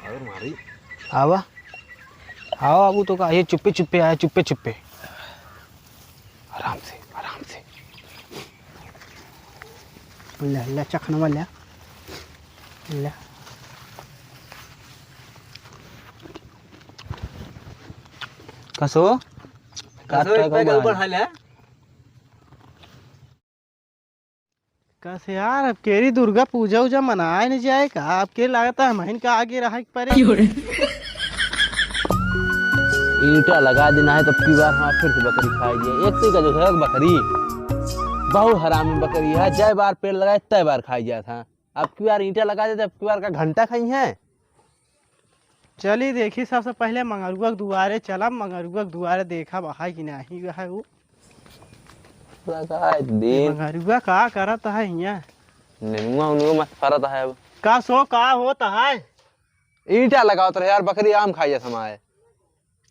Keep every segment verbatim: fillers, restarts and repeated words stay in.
आवा, आवा बाबू, तो का, ये चुप्पे चुप्पे आया, चुप्पे चुप्पे। आराम से, आराम से। ले, ले, चखनवा ले। ले। कसो? कसो, एक पैग ऊपर खा ले। कस यार, अब केरी दुर्गा पूजा उजा मनाए न जाए का? अब के लागत है हमहिन का आगे रहे के परे। क्यों रे? ईंटा लगा देना है, तब की बार हाँ फिर से बकरी खाई जाए। एक तो का जो है बकरी, बहुत हरामी बकरी है, जय बार पेड़ लगाए तय बार खाई जात है। अब की बार ईंटा लगा दे, तब की बार का घंटा खाई है। चली देखी, सबसे पहले मंगरुआ के दुआरे चलब, मंगरुआ के दुआरे देखब है कि नहीं है उ। पूरा का है दिन। मंगरुआ का करत है हियाँ? नेनुआ उनुआ मत फरत है अब। का सो का होत है? ईंटा लगावत रहे यार, बकरी आम खाई जात हमारे।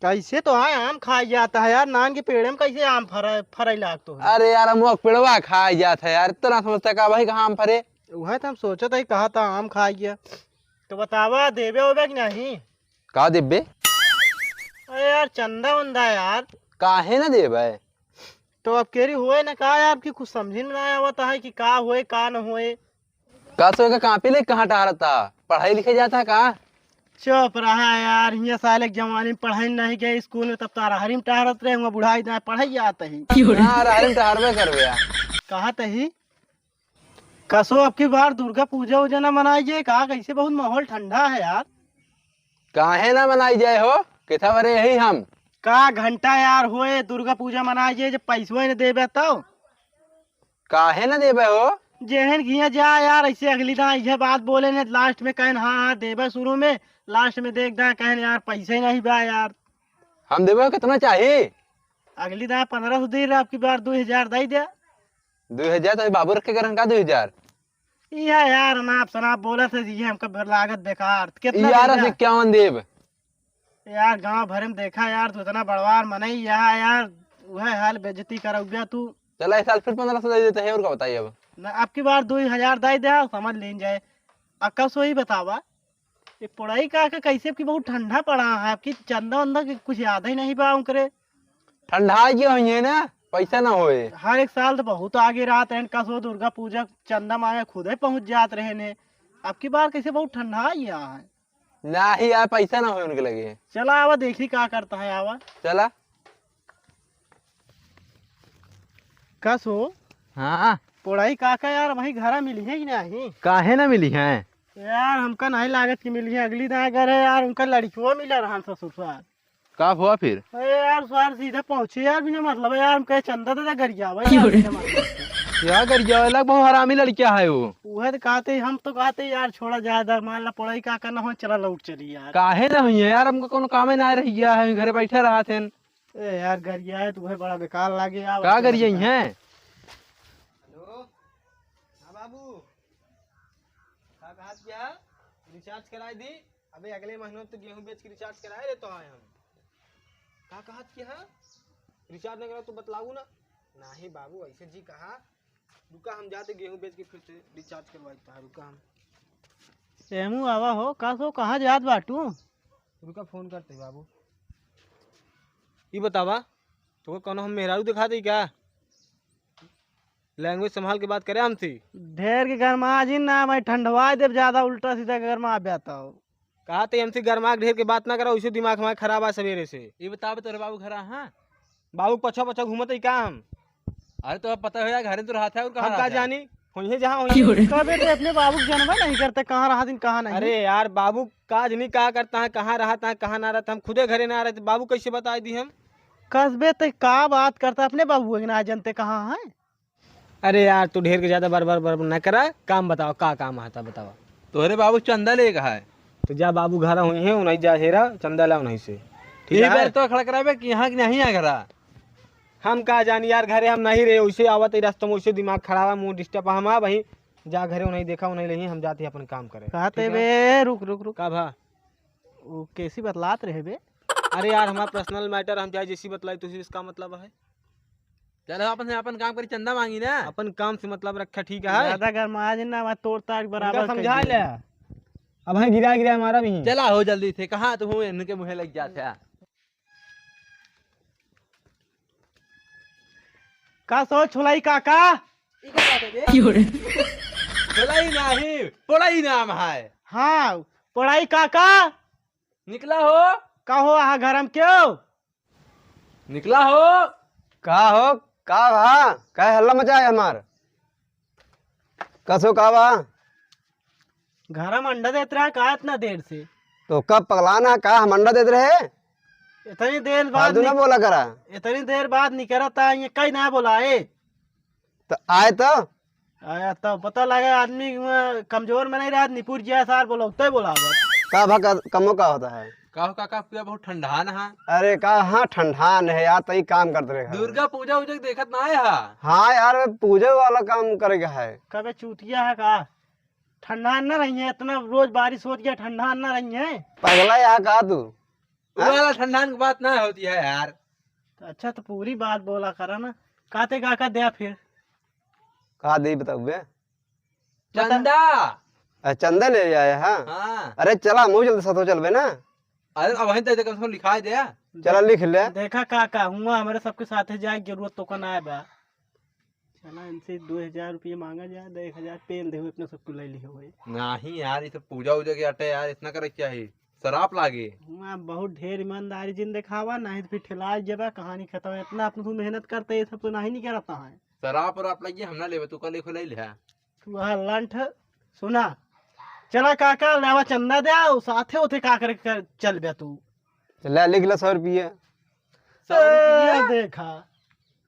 कैसे तो है आम खाई जात है यार, नान के पेड़े में कैसे आम फरा-, फराई लागतो है? अरे यार, हम वो पेड़वा खाई जात है यार, इतना समझता का भाई कहाँ आम फरे? वह तो हम सोचत है, कहा था आम खाई गया। तो बतावा, देबे ओबे कि नहीं? का देबे? अरे यार, चंदा वंदा यार। काहे ना देबे? तो अब केरी होए ना का यार, कि कुछ समझ में ना आवत है कि का होए, का न होए। का सो का कापी ले कहाँ टहरता? पढ़ाई लिखे जाता का? चुप रहा यार, हियाँ साले के जमाने में पढ़ाई नहीं गए स्कूल में, तब तो अरहरी में टहरत रहे, हुआ बुढ़ाई ना पढ़ाई जात ही। हाँ, अरहरी में टहरबे करबे यार। कहा तही? कसो, अब की बार दुर्गा पूजा उजा ना मनाई जाए का? कैसे बहुत माहौल ठंडा है यार। काहे ना मनाई जाए हो? किथा बरे यही हम। का घंटा यार होए दुर्गा पूजा मनाई जाए, जब पैसवा न देबे तो। काहे ना देबे हो? जेहन घिया जा यार, ऐसे अगली दां यह बात बोले ने, लास्ट में कहन हाँ, हाँ, देबे शुरू में, लास्ट में देख दां कहन यार, पैसे नहीं बा यार। हम देबे हो, कितना चाही? अगली दां पन्द्रह सौ दे रहे, अब की बार दो हजार दे दे। दो हजार तो बाबू रखे करन का दो हजार? इया यार, अनाप शनाप बोलत है, ये हमका बे-, लागत बेकार। कितना यार, देबा? से इक्यावन देब। यार, गांव भर में देखा यार, तू इतना बड़वार मनई यहाँ यार, वह हाल बेइज्जती करौब्या तू। चला, इस साल फिर पन्द्रह सौ दे देते हैं, और का बताइए अब? न, अब की बार दो हजार दे दे, समझ लीन जाए। आ, कस वही बतावा, ये पढ़ाई का, का कैसे, अब की बहुत ठंडा पड़ा है, अब की चंदा वंदा के कुछ याद ही नहीं बा उनकरे। ठंडा के होइए ना, पैसा ना होए। हर एक साल तो बहुत आगे रहत हैं, कसो दुर्गा पूजा चंदा मांगे खुदे पहुंच जात रहे ने। अब की बार कैसे बहुत ठंडा ही यहाँ है। नाही यार, पैसा ना होए उनके लगे। चला आवा, देखी का करता है, आवा। चला। कसो? हाँ। पोड़ाई काका यार, वही घरा मिली है कि नहीं? काहे ना मिली है? यार, हमका नहीं लागत कि मिली है। अगली दाएं घर है यार, उनका लड़कियों मिला रहा ससुर सार। का हुआ फिर? अरे यार, सार सीधा पहुंचे यार, बिना मतलब यार, हम कहे चंदा दे दे, गरियावा यार, क्यों रे? बिना मतलब। क्या गरियावा? लग बहुत हरामी लड़किया है वो। वह तो कहते, हम तो कहते यार, छोड़ा जाए दर, मान ला पढ़ाई का करना हो, चला लौट चली यार। काहे ना हुई है यार, हमको कोनो कामे ना रह गया है, घरे बैठे रहा थे। ए यार, गरिया है, तुम्हें बड़ा बेकार लागे यार, का गरिया है? हेलो, हाँ बाबू, का कहत क्या? रिचार्ज कराई दी। अबे अगले महीनों तो गेहूं बेच के रिचार्ज कराए रहे तो आए हम। का कहत कि हाँ? रिचार्ज नहीं करा तो बतलाऊ ना। नाही बाबू, ऐसे जी कहा। रुका, हम जाते गेहूं बेच के फिर से रिचार्ज करवाई तो है। रुका हम। एमू आवा हो, का सो कहाँ जात बाटू? रुका, फोन करते बाबू। ई बतावा, तो कोनो हम मेहरारू दिखा दे क्या? लैंग्वेज संभाल के बात करे हमसे। ढेर के गरमा जिन ना, मैं ठंडवा देब ज्यादा, उल्टा सीधा गरमा ब्या तो। कहा ते हमसे गरमा के ढेर के बात ना करा, उसे दिमाग हमारा खराब है सवेरे से। ये बतावे तोरे बाबू घर, हाँ? बाबू पछा पछा घूमत है का हम? अरे तो अब पता हो यार, घर में तो रहा था और कहाँ हम रहा का था? जानी, होइए जहाँ होइए। कबे तो अपने बाबू के जनबा नहीं करते, कहाँ रहा दिन, कहाँ नहीं। अरे यार, बाबू काज नहीं का करता है, कहाँ रहता है, कहाँ ना रहता, हम खुदे घरे ना रहते, बाबू कैसे बताई दी हम? कसबे ते का बात करता, अपने बाबू के ना जानते कहाँ है? अरे यार, तू ढेर के ज्यादा बरबर बरबर न करा, काम बताओ, का काम है ता बतावा। तोहरे बाबू चंदा लेके है। तो जा बाबू घर हुई है, उन्हीं जा हेरा, चंदा ला उन्हीं से। ठीक यही है? बार तो खड़ा करावे कि यहाँ कि नहीं है घरा? हम का जानी यार, घरे हम नहीं रहे, वैसे आवत ही रास्ता में, वैसे दिमाग खराब है, मुंह डिस्टर्ब है, हम आ वहीं जा घरे उन्हीं देखा, उन्हीं लेही, हम जाते हैं अपन काम करे। कहते ठीक है? बे, रुक, रुक, रुक। का भा? वो कैसी बतलात रहे बे? अरे यार, हमारा पर्सनल मैटर, हम चाहे जैसी बतलाई, तुझे इसका मतलब है? चलो, अपन से अपन काम करी, चंदा मांगी ना। अपन काम से मतलब रखा, ठीक है? ज्यादा गरमा जिन ना, मैं तोड़ ताड़ उनका बराबर कर समझा दूंगा। ले। अब है गिरा गिरा मारा भी। चला हो जल्दी से, कहाँ तू हूँ इनके मुँहे लग जात है। का सोच होलाई काका? ई का बात है बे? की हो रे? होलाई नाही, पोड़ाई नाम है। हाँ, पोड़ाई काका। निकला हो? का हो, आहा घर में क्यों? निकला हो? का हो? का भा? का हल्ला मचाए हमार? कसो का बा? घर में अंडा देत रहा का इतना देर से? तो कब पगलाना का हम अंडा देत रहे? इतनी देर बाद फालतू ना निक-, बोला करा। इतनी देर बाद निकरता, ये कहीं ना बोलाए। तो आए तो? आया तो पता लगे आदमी, अ, कमजोर में नहीं रहा, निपुर जिया सार बोलो, तो बोला बस। का भा का, कमो का होता है? का हो काका, पिया बहुत ठंडा ना है। अरे का, हाँ ठंडा न है यार, तई काम करते रहे। दुर्गा पूजा उजा के देखत ना है हा? हाँ यार, पूजा वाला काम करे का है। कबे चूतिया है का? ठंडा न रही है, इतना रोज बारिश होत गया, ठंडा न रही है। पगला यहाँ का तू? वो वाला ठंडान की बात ना होती है यार। तो अच्छा, तो पूरी बात बोला करा ना। काते काका द्या फिर? का दे बताउबे? बता। चंदा। अ, चंदा ले आया है? हाँ। अरे चला, मुँह जल्दी साथो चलबे ना। अरे अब वहीं तक कम से कम लिखा दे। चला लिख ले। देखा काका, हुआ हमरे सबके साथे जाए के जरूरत तो का ना बा। चला इनसे दो हजार रुपये मांगा जाए, दो एक हजार पेल दे, अपने सबको ले लिहो भाई। नहीं यार, ये सब पूजा उजा के आटे यार, इतना करे क्या है? शराब लागे। हुआ बहुत ढेर ईमानदारी जिन देखावा, नहीं तो फिर ठेला जबा, कहानी खत्म। इतना अपन को मेहनत करते, ये सब तो नहीं निकलता है। शराब और आप लइए, हम ना लेबे, तू कल एक ले ले। तू वहाँ लंठ, सुना, चला काका, लावा चंदा दे, और साथे उठे का करे कर, चल बे तू। तो ले लिख ले सौ रुपया। सौ रुपया? ए, देखा,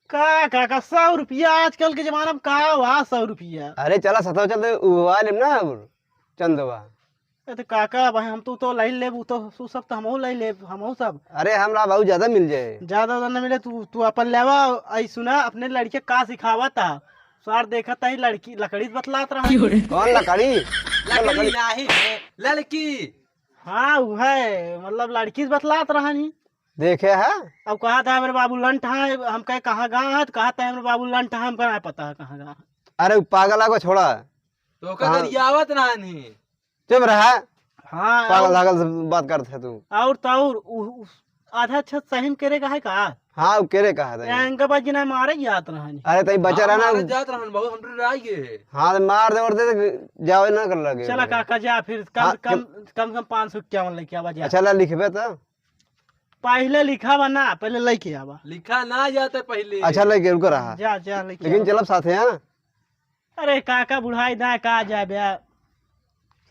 का काका, सौ रुपया आजकल के जमाना में का हुआ सौ रुपया? अरे चला सतवा चल दे, उहवा लेम ना और चंदवा। ए, तो काका, भाई, हम तो, तो लाई लेब, उ तो, उ सब तो हमहू लाई लेब, हमहू सब। अरे, हमरा बहुत ज्यादा मिल जाए। ज्यादा, ज्यादा ना मिले, तू, तू अपन लेवा। आई सुना, अपने लड़के का सिखावत है? सार देखत है, लड़की, लकड़ी से बतलात रहा। कौन लकड़ी? लकड़ी लकड़ी। नाही है, लड़की। हाँ, उ है, मतलब, लड़की से बतलात रहा नहीं। देखे है? अब कहा था, "हमरे बाबू लंठ है", हम कहे, "कहाँ गाँव है?" तो कहा था, "हमरे बाबू लंठ है", हमका ना पता है कहाँ गाँव है। अरे, उ पागला को छोड़ा। तो ओकर कहाँ? गरियावत रहा नहीं। चुप रहा। हाँ, पागल और धागल से बात करत है तू। और तो और, उ, उ, आधा छत सही में केरे का है का? हाँ, उ केरे का है तनी। या इनका बाजी ना मारे जात रहन। अरे, तई बचा हाँ, रहा ना। मारे जात रहन, बहुत हमरे राय ये है। हाँ, तो मार दे, और दे, जावे ना कर लगे। चला काका, जा फिर, कम, हाँ, कम, कम से कम पाँच सौ इक्यावन लेके आवा, जा। अच्छा, ला लिखबे तो। पहले लिखा बा ना, पहले लेके आवा। लिखा ना जाते पहले। अच्छा, लेके रुको रहा। जा, जा, लेके लेकिन आवा। चलब साथे, हाँ? अरे काका, बुढ़ाई दाय का जाबे?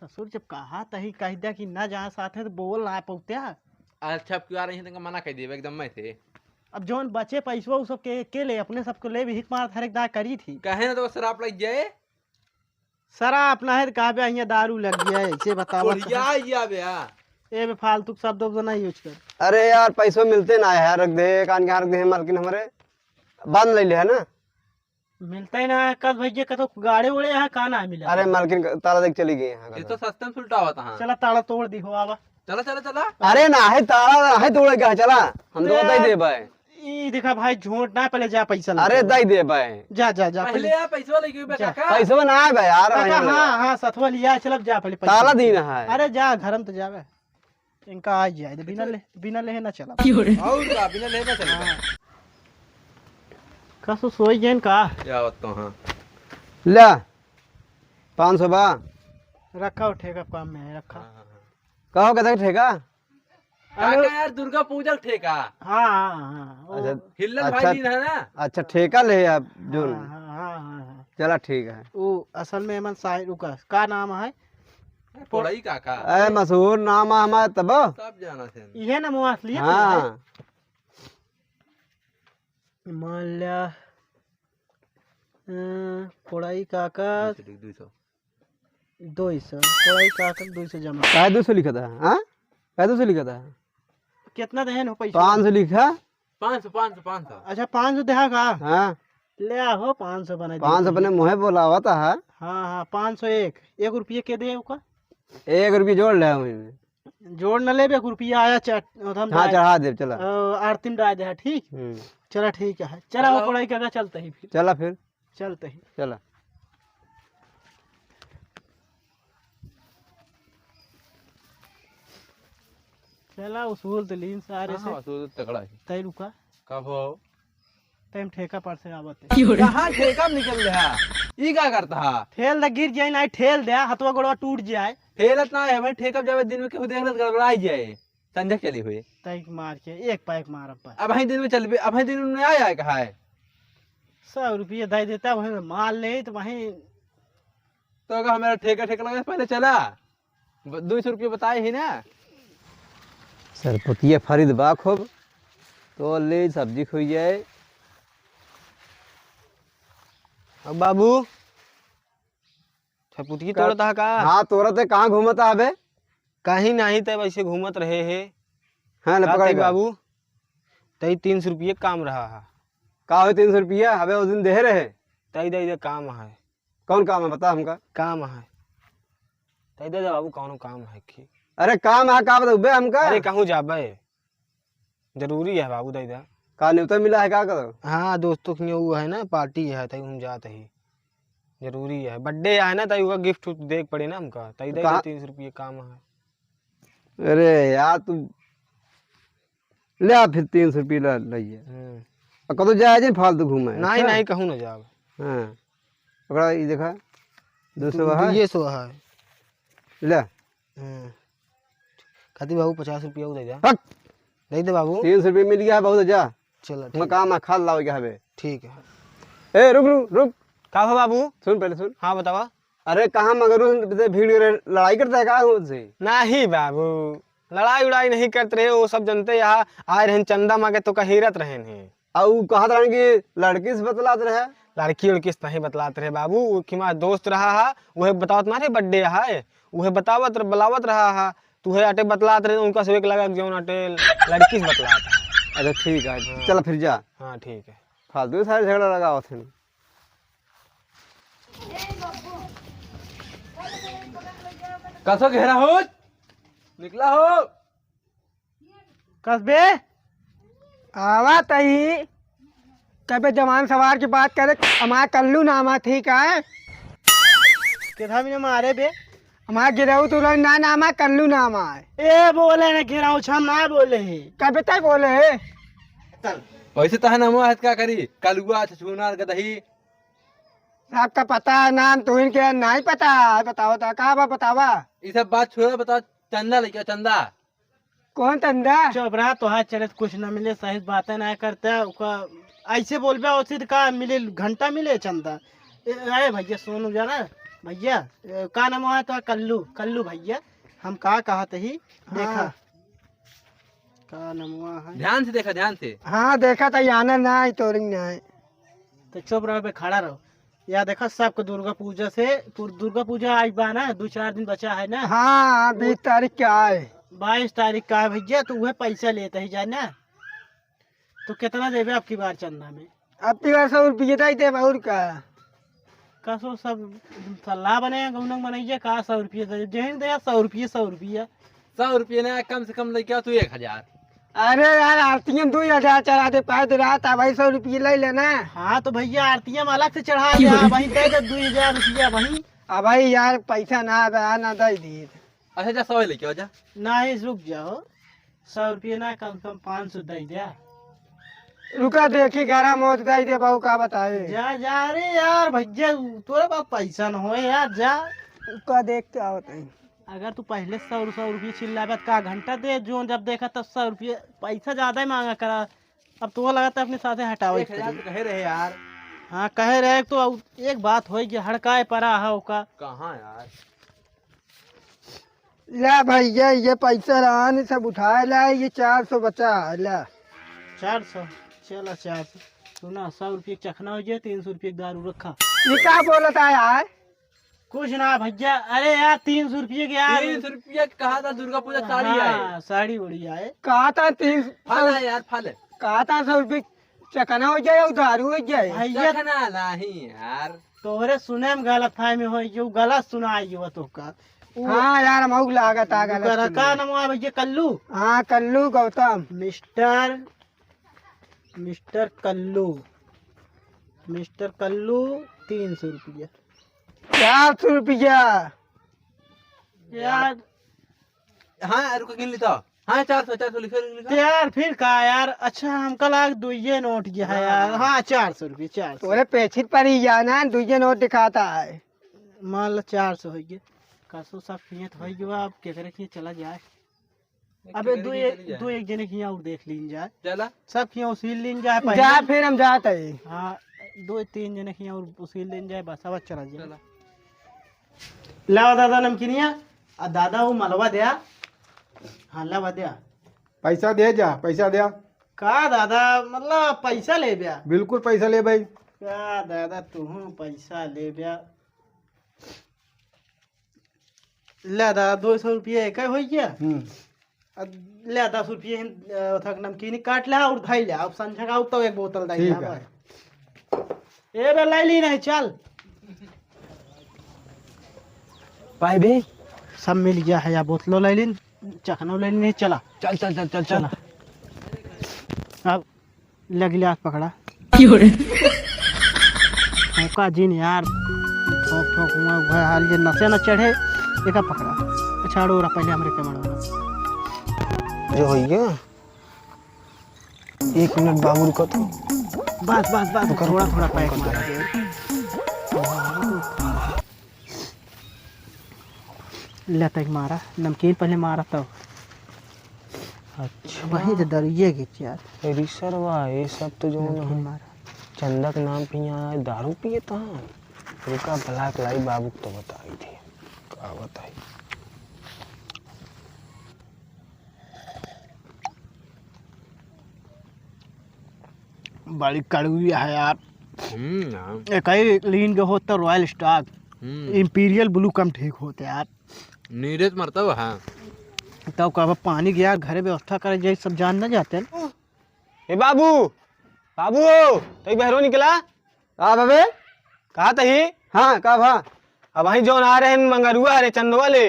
ससुर जब कहा तही कह दिया कि ना जा साथे तो बोल ना पौत्या। अच्छा, अब क्यों आ रही है, तनका मना कर देबे एकदम मैं से। अब जौन बचे पैसवा उ सब के, के ले, अपने सबको ले भी हिक मारत हर एक दाय करी थी। कहे ना तो शराब लग जाए। शराब ना है तो कहबे हियाँ दारू लग गया है, इसे बतावा। बढ़िया या बे। ए बे, फालतू के शब्द उब्द ना use कर। अरे यार, पैसवा मिलते ना है, रख दे, कान के हाथ रख दे, मालकिन हमरे बांध ले ले है ना। मिलता ही ना है, कल भैया कतो गाड़े उड़े यहाँ का ना मिला? अरे मालकिन क-, ताला देके चली गई यहाँ ये तो का। सस्ते में सुलटा होता है। चला ताला तोड़ दी हो आवा। चला, चला, चला। अरे ना है ताला, ना है तोड़े का, चला। हम तो दे दे दे भाई। ई देखा भाई, झूठ ना, पहले जा पैसा लेके अरे आ। दे दे भाई। जा, जा, जा, पहले पहले। आ पैसा लेके बे जा। काका। पैसा ना है भाई यार, काका, वहीं हाँ, लगा। हाँ, सथवा लिया, चल अब जा पहले पैसा ताला लेके। दीना है। अरे जा, घर में तो जावे। इनका आ जाए, तो बिना अच्छा। ले, बिना लेहे ना चला। और का, बिना लेहे ना चला। हाँ। कसो सोई गए का? क्या बात तो हाँ। ले, पाँच सौ बा। रखा हो, ठेका काम में है, रखा। हाँ, हाँ, हाँ। कहो, कहते ठेका? काका यार, दुर्गा पूजा के ठेका। हाँ, हाँ, हाँ, वो अच्छा, हिल्लन अच्छा, भाई दिन है ना? अच्छा, ठेका ले आप जोन। हाँ, हाँ, हाँ, हाँ, हाँ। चला, ठीक है। वो असल में एमन साहिल, रुका, का नाम है? पोड़ई काका। ए, मशहूर नाम है हमारे तब। सब जाना थे। इहे ना मोबाइल लिए थे। हाँ। मान लिया, अ, पोड़ई काका। दो सौ, दो सौ। दो सौ, कोई का कर दो सौ जमा। काहे दो सौ लिखा था, हाँ? काहे दो सौ लिखा था? कितना देहन हो पैसा? पाँच सौ लिखा। पाँच सौ, पाँच सौ, पाँच सौ। अच्छा, पाँच सौ देहा का? हाँ। ले आ हो, पाँच सौ बना दे। पाँच सौ अपने मुँहे बोलावा था, हाँ? हाँ, हाँ, पाँच सौ एक। एक रुपये के दे ओका? एक रुपये जोड़ ले वहीं में। जोड़ न लेबे, एक रुपया आया, चढ़-, उधर हम हाँ, डाल-, चढ़ा देब, चला। अ, आरती में डाल दे, ठीक? हम्म। चला, ठीक है। चला, चला। वो पढ़ाई करके चलते ही फिर। चला फिर। चलते ही। चला। चला, वसूल तो लीन सारे हाँ, से। वसूल तो तगड़ा है। तै रुका। कब हो? तै हम ठेका पर से आवत है। कहाँ ठेका में निकल रहा? ई का करता है? ठेल द गिर जाए ना, ठेल दे, हथवा गोड़वा टूट जाए। ठेलत ना है भाई, ठेका में जावे दिन में केहू देख ले तो गड़बड़ाई जाए। संझा चली हुई। तै मार के एक पैक मार अब। अब ही दिन में चल बे, अब ही दिन में आ जाए कहा है? सौ रुपये दे देता, वहीं माल ले तो वहीं। तो अगर हमारा ठेका, ठेका लगे पहले चला। ब-, दो सौ रुपये बताए ही ना। सरपुतिया फरीद बा खूब, तो ले सब्जी खुई जाए। अब बाबू, सरपुतिया का? तोड़त हा का? हाँ, तोड़त है, कहाँ घूमत हा बे? कहीं नहीं, तब ऐसे घूमत रहे है। हाँ, ले का पकड़ तई के। बाबू, तई तीन सौ रुपये काम रहा है। का हो तीन सौ रुपया? अबे उस दिन देहे रहे। तई दे दे काम है। कौन काम है बता हमका? काम है। तई दे दे बाबू कौनो काम है की? अरे काम है का बताऊ बे हमका? अरे कहूँ जाबे? जरूरी है बाबू दे दे। का न्योता मिला है का करो? हाँ दोस्तों की वो है ना पार्टी है तई हम जात ही। जरूरी है birthday है ना तई वो gift उफ्ट दे के पड़े ना हमका तई दे दे कहाँ? तीन सौ रुपये काम है। अरे यार तू ले आ फिर तीन सौ रुपये ला लइए। हम्म। अब कतो जाए जे फालतू घूमे, नहीं, अच्छा? नहीं, कहूँ ना जाब। हाँ। ओकरा ई देखा, दो सौ है। ये सौ है। ले। हम्म। खाती बाबू पचास रुपया वो दे दे। हट। दे दे बाबू। तीन सौ रुपये मिल गया है, बहुत जा। चलो, ठीक। मकान में खाल लाओ क्या हवे? ठीक है। ए, रुक, रुक, रुक। का हो बाबू? सुन पहले, सुन। हाँ, बतावा। अरे, कहाँ मगरू से भीड़ करे, लड़ाई करता है का उनसे? नहीं बाबू, लड़ाई उड़ाई नहीं करत रहे, वो सब जनते यहाँ आए रहन चंदा मांगे तो कहेरत रहन है। आ ऊ कहत रहन कि लड़की से बतलात रहे। लड़की उड़की से नहीं बतलात रहे बाबू, वो कि हमारा दोस्त रहा है, वह बतावत मारे birthday है, वह बतावत र-, बुलावत रहा है, तू है आटे बतलात रहे, उनका से एक लगा जौन आटे लड़की से बतलात है। अच्छा ठीक है, हाँ। चल फिर जा। हाँ ठीक है। फालतू सारे झगड़ा लगावत हैं। कसो घेरा हो? निकला हो? कसबे? आवा तही। कबे जवान सवार की बात करे, हमार कल्लू नामा ठीक है। केधा भी ना मारे बे। हमार गिराऊ तो ना नामा कल्लू नामा है। ए बोले ना गिराऊ छम ना बोले है। कबे तक बोले है? वैसे तह नामो है का करी? कलुआ छछूना गदही। सबका पता है नाम, तू इनके नहीं पता है, बताओ तो का बा, बतावा। ये सब बात छोड़ो, बताओ चंदा लेके आओ, चंदा। कौन चंदा? चुप रहा, तोहार चरित्र कुछ ना मिले, सही बातें ना करता, ओका ऐसे बोलबे, उसी तो का मिले, घंटा मिले चंदा। ए, अरे भैया सोनू जाना, भैया, ए, का नाम है तो कल्लू, कल्लू भैया, हम का कहत ही, देखा। हाँ। का नमवा है? ध्यान से देखा, ध्यान से। हाँ, देखा था, आनंद ना आई, तोरिंग ना आई। तो चुप रहो बे, खड़ा रहो। या देखा, सबको दुर्गा पूजा से, पुर-, दुर्गा पूजा आई बा ना, दो चार दिन बचा है ना। हाँ, बीस तारीख के आए। बाईस तारीख का है भैया, तो वह पैसा लेते ही जाए ना। तो कितना देबे अब की बार चंदा में? अब की बार सौ रुपये दे देब, और का? कसो सब सलाह बने, गौनक मनैया का सौ रुपये दे, जेहन दे सौ रुपये, सौ रुपये। सौ रुपये ना, कम से कम लेके आ तू एक हजार। अरे यार, आरती में दो हजार चढ़ा दे, पाए दे रहा था भाई, सौ रुपये ले लेना। हाँ तो भैया, आरती में अलग से चढ़ा दे, हाँ, वहीं दे दे दो हजार रुपया वहीं। अब भाई यार, पैसा ना आवे, ना दे दी। अच्छा जा, सौ लेके आ जा। नहीं, रुक जाओ, सौ रुपये ना, कम से कम पाँच सौ दे दे। रुका, देखी, ग्यारह मौत दे दे, बाबू, का बताए? जा, जा रे यार, भैया, तोरे पास पैसा न होए यार, जा। रुका, देख के आवत है। अगर तू पहले सौ, सौ रुपये चिल्लाबे, त का घंटा दे, जो जब देखा तब सौ रुपये, पैसा ज्यादा ही मांगा करा। अब तो लगा था अपने साथे हटाओ एक हजार इसको। तो कहे रहे यार। हाँ, कहे रहे, तो अब एक बात होई कि हड़काए परा है ओका। कहाँ यार? ला भैया, ये पैसा रहा न, सब उठाए ला, ये चार सौ बचा है, ला। चार सौ? चला, चार सौ। सुना, सौ रुपये के चखना हो जाए, तीन सौ रुपये के दारू रखा। ये का बोलत है यार? कुछ ना भैया, अरे यार, तीन सौ रुपये के यार। तीन सौ रुपये के कहा था, दुर्गा पूजा साड़ी आए। हाँ, साड़ी उड़ी आए। कहा था तीन सौ। फल है यार, फल है। कहा था सौ रुपये चखना हो जाए और दारू हो जाए। भैया चखना नहीं यार। तोहरे सुने में गलतफहमी होई, जो गलत सुनाई जो तोका। उ हाँ यार, मऊ लागत आ गलत ओकरा सुनाई। का नाम है भैया? कल्लू? हाँ, कल्लू गौतम। मिस्टर, मिस्टर कल्लू, मिस्टर कल्लू, तीन सौ रुपया। चार सौ रुपया। यार। हाँ, रुको, गिन ली तो। हाँ, चार सौ, चार सौ लिखा, लिखा। तो यार, फिर का यार? अच्छा, हमका लाग दुइये नोट गया है यार। हाँ। हाँ, चार सौ रुपये, चार सौ। तोरे पेछित पर ही जाना है, दुइये नोट दिखाता है। मान लो, चार सौ हो गए। का सो सब किए तो हो गया, अब केकरे किए चला जाए। अबे, दो एक, दो एक जने के हियाँ और देख लीन जाए। चला। सब के हियाँ उसील लीन जाए पहले। जा, फिर हम जात है। हाँ, दो तीन जने के हियाँ और उसील लीन जाए, बस, अब चला जाए। चला। लावा दादा नमकीनिया, आ दादा वो मलवा द्या। हाँ, लावा द्या। पैसा दे जा, पैसा द्या। का दादा, मतलब पैसा लेब्या? बिल्कुल पैसा लेब्या। का दादा, तू पैसा लेब्या? ले दा, दो सौ रुपया एक होइ गया। हम्म। अब ले दस रुपया हिन, अ, थक नमकीन काट ले और धाई ले, अब संझा का आउब तो एक बोतल धाई ठीक ले है। भाई। ए बे, लाई ली नहीं, चल। पाए बे? सब मिल गया है, या बोतलो लाई लीन, चखनो लाई लीन, चला। चल, चल, चल, चल, चल। चला। अब लग लिया पकड़ा। क्यों रे? ठोका जिन यार, ठोक ठोक हुआ हुआ हाल, ये नशे न चढ़े, एका पकड़ा। अच्छा, अड़ो रहा पहले हमरे कैमरा वाला। जो हो गया, एक मिनट बाबू रुका तो। बस, बस, बस, रुका, थोड़ा, रुका, थोड़ा रुका, पैक रुका। मार दे। ले तक मारा, नमकीन पहले मारा तब। अच्छा। वही तो दरुइये के यार। ए रिसरवा, ये सब तो जो नमकीन है, मारा। चंदा के नाम पे यहाँ दारू पिए तो हाँ। रुका, भला के लाई बाबू को तो बताई थे। का बताई? बड़ी कड़वी है यार। हम्म, हाँ। एक ही लीन के होत तो Royal Star, हम्म। Imperial Blue कम ठीक होत यार। नीरज मरता हुआ, हाँ। तब कब पानी गया, घरे व्यवस्था करे, जे सब जान न जाते हैं। ए बाबू, बाबू हो, तई बहरो निकला। का बा बे? कहा तही? हाँ, का भा? अब वहीं जौन आ रहे हैं मंगरुआ, अरे चंदवा ले।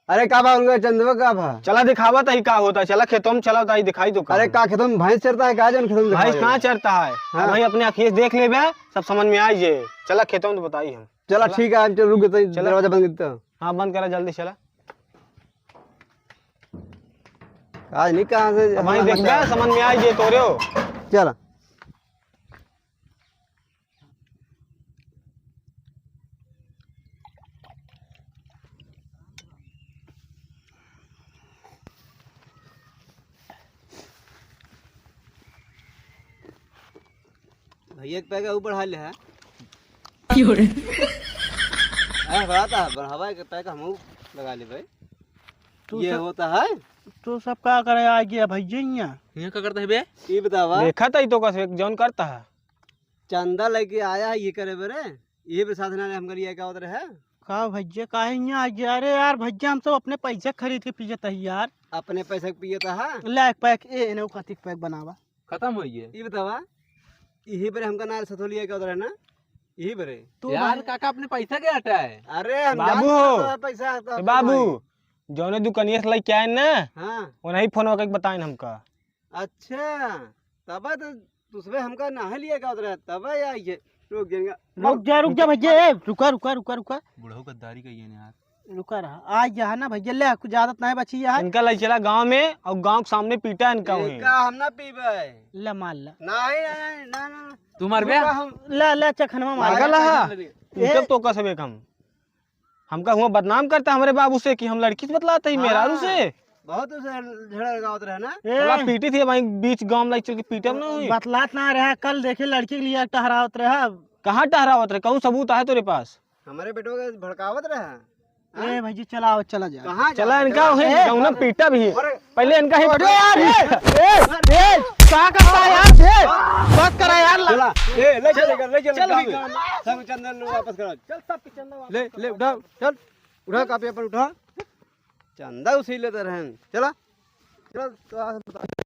अरे का भा उनका चंदवा का भा? चला दिखावा तही का होता, चला खेतों में चला तही दिखाई तो का। अरे का खेतों में भैंस चरता है का, जौन खेतों में भैंस दिखावा कहाँ जाए? चरता है? हाँ। अब वहीं अपने आँखिए से देख लेबे, सब समझ में आई जे। चला खेतों में तो बताई हम। चला चला। ठीक है, हम चल रुक गए, चला। दरवाजा बंद करते हैं। हाँ, बंद करा जल्दी, चला। आज नहीं कहाँ से अब वहीं देख जा, समझ में आई जे तोरे हो। चला। भैया के पैक ऊ बढ़ा ले है। क्यों रे? अरे बढ़ाता है, बढ़ावा के पैक हमहू लगा ले भाई। तू ये सब, होता है। तू सब का करे आ गया भैया यहाँ? यहाँ का करता है बे? ये बतावा। देखा था ही तो का से जौन करता है। चंदा लेके आया है ये करे बरे। ये भी साथ ना हम करिए का उधर है। का भैया काहे यहाँ आ गया? अरे यार भैया हम सब अपने पैसे खरीद के पियत है यार। अपने पैसे के पियत है? ले एक पैक ए, एने खातिर पैक बनावा। खत्म हो गए। ई बतावा, यही बरे हमका ना सथोलिया के उधर है ना, यही बरे। तू यार भाई काका अपने पैसा के हटा है। अरे हम बाबू। जानत हई पैसा तो ए बाबू, भाई। जौने दुकानिया से लेके आए ना, हाँ। उन्हीं फोन करके बताएं हमका। अच्छा, तब तो तुसबे हमका ना लिया का उधर है, तब या ये रुक जाएगा। रुक जा, रुक जा भैया, ए, रुका, रुका, रुका, रुका। बुढ़ऊ गद्दारी कहिए ने यार। रुका रहा। आज यहाँ ना भैया, ले, कुछ आदत नहीं बची यहाँ। इनका ले चला गांव में और गांव के सामने पीटा इनका वहीं। इनका हम ना पीबे। ले मार ला। नहीं, नहीं, नहीं, नहीं। तू मरबे? रुका हम। ले, ले, चखनवा मार। पागल है? ए। इनके तो कसबे कम। हमका हुआ बदनाम करता हमरे बाबू से कि हम लड़की से बतलाते ही मेहरारू से। हाँ, बहुत उसे झगड़ा लगावत रहे ना। ए। चला पीटी थी भाई, बीच गांव में चल के पीटे ना हुई। बतलात ना रहा, कल देखे लड़की के लिए टहरावत रहा। कहाँ टहरावत रहे? कौन सबूत है तेरे पास? हमारे बेटवा के भड़कावत रहा। ए हाँ? भैया, चला, आओ, चला जा। कहाँ चला जा? इनका चला। उहे ए, गाँव में पीटा भी है। अरे, पहले इनका ही अरे यार, ए, ए, ए, का करता है यार? ए, बस करा यार, ला। चला, ए, ले चल, ले चल, चल, गाँव में। चल। सब चंदन वापस करा। चल, सब के चंदा वापस ले, करा। ले, उठा, चल, उठा, कापी अपन उठा। चंदा उसी लेते रहन। चला, चल, तो आ, बता।